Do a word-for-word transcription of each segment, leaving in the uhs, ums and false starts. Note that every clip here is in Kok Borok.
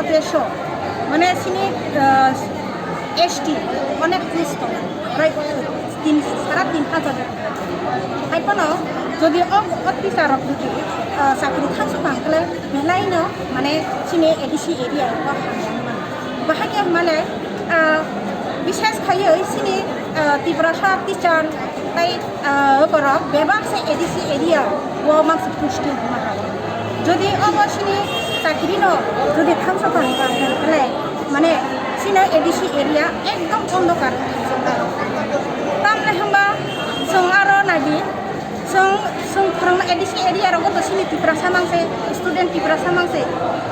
Teso, mane sini, ah, S T onek post tongo, prai tin, sara tin hajar. Hai phano jodi o, o teacher rok jodi, ah, chakri thangsu thang khle belai no mane sini A D C area o hamya mano. Bahai khe mane, ah, bishes khaiwi sini, ah, Tiprasa teacher tai, ah, borok bebak se A D C area o mangsa post tongma hai. Jodi obo sini chakri no jodi thangsa thang khle mane sini A D C area ekdom ondokar thangsa. Tamle hamba chwng aro naidi. Chwng, chwng phwrwngna A D C area rogo to sini Tiprasa mang se, student Tiprasa mang se.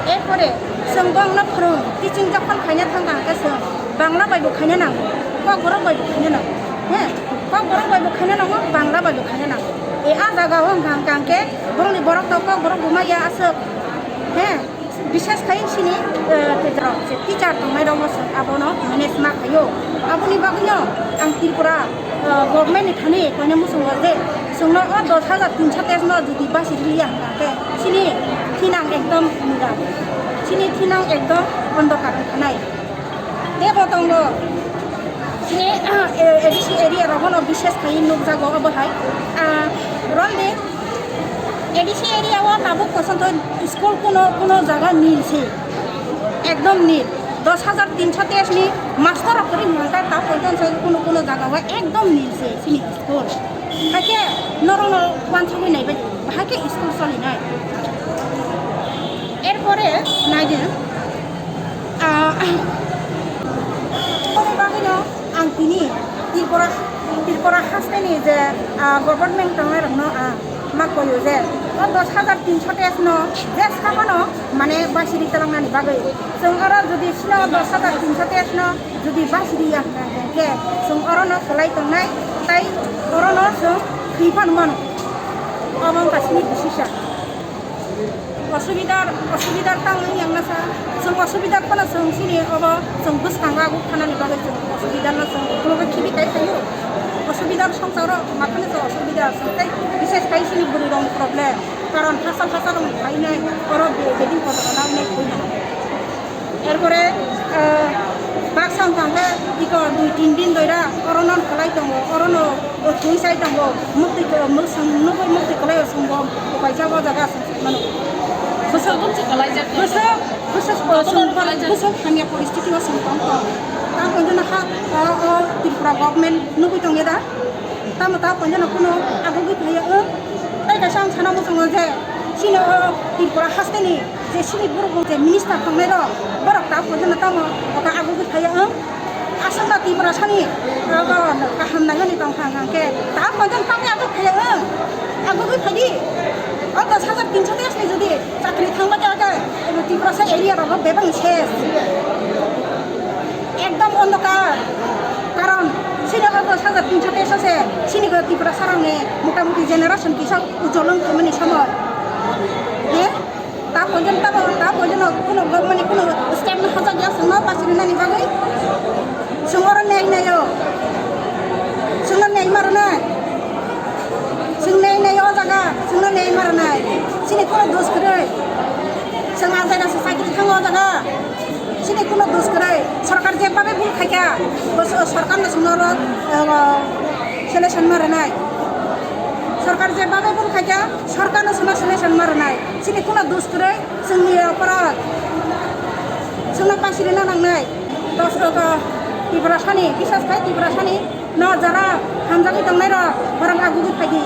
Erpore chwng bongno phwrwng, teaching jokhon khaina thang kha hwnkhe chwng Bangla bai bo khaina nango, Kokborok bai bo khaina nango. He, Kokborok bai bo khaina nango, Bangla bai bo khaina nango. E a jaga o hwnkha hwnkha hwnkhe bongni borok to Kokborok bo maya aswk. He, Bishes khai sini, eh, teacher rok, je teacher tongnai rok no chwng abono manage ma khaio. Aboni bagwino ang Tripura, eh, government ni thani koine muchungo je chwngno o dos hajar tinso teis no jodi basi rwya hwnkha khe sini thinang ekdom nira. Sini thinang ekdom ondokar wngkhanai. Tebo tongo. Chini, ah, eh, A D C area rogono bishes khai nukjago obo hai. Ah, Ronde, A D C area o tabuk pochonto school kuno, kuno jaga nil se. Ekdom nil. Dos hajar tinso teis ni master rok kwrwi hwnkha ta pochonto kuno, kuno jaga o ekdom nil se chini school. Hakhe norokno wansugwi naibai, bahai khe school solinai. Erpore naidi, ah, aboni bagwino ang tini Tripura, Tripura hasteni je, ah, government tongnai rokno ang ma koyo je o dos hajar tinso teis no je samano mane basiri tolongnani bagwi chwng oro jodi sino dos hajar tinso teis no jodi basiriya hwnkha hwnkhe chwng orono kwlai tongnai, tai orono chwng thwi phano mano. Obo wngkha chini bisisa. Osubidar, osubidar tang wng yang nasa. Chwng osubidar phano chwng chini obo chwng bwskango aguk thanani bagwi chwng osubidar no chwng khulugwi khibi kai phaio. Osubidar songsaro mathani chwng osubidar chwng tei bises khai chini bwrwi rokni problem. Karon hachal hachal rokni khainai oro be-, beding kotor khainai khainai. Erpore, ah, baksa wngkha hwnkhe iko dui tin din doira orono kholai tongo, orono thwi sai tongo, muktwi ko-, muksung nugui muktwi kolaio chwng bo ukaijak o jaga chwng saimano. Bwswk bwswk kolaijak. Bwswk, bwswk, Jotono bwswk, kolaijak. Bwswk hamya poristiti o chwng tong tong. Tamo hwnkheno ha, o, o Tripura government nugui tongya da? Tamo ta poinjano kuno agugwi phaiya, o. Tai kaisa ang sana muchungo je, chini o Tripura hasteni je chini borok je minister tongnai rok, borok ta poinjano tamo oka agugwi phaiya, o. Aswk da Tiprasani, o, kaham nainani tongkha hwnkhe, ta poinjano tamni agugwi phaiya, o. Agugwi phaidi. O dos hajar tinso teis ni jodi chakri thangma khe, khe, Tiprasa area rogo bebak ses. Ekdom ondokar. Karon chini o dos hajar tinso teis se chini go Tiprasa rokni motamuti generation kisa ujol wng thangmani somoi. He? Ta pojon ta, ta pojon kuno government ni kuno step no hajak ya chwngno bachiri nani bagwi. Chwng oro nei naio. Chwngno nei maro nai. Chwng nei naio o jaga. Chwngno nei maro nai. Chini kuno dos kwrwi. Chwng a jaga se chakri thango o jaga. Chini kuno dos kwrwi. Sorkar jebhabe bhul khaikha, bo so-, sorkarno chwngno oro, eh, solution ma rwnai. Sorkar jebhabe bhul khaikha, sorkarno chwngno solution ma rwnai. Chini kuno dos kwrwi, chwngni opor chwngno bachirina nangnai. Dos, eh, Tiprasani, bisas khai Tiprasani. No jara hamjagwi tongnai rok, borok agugwi phaidi.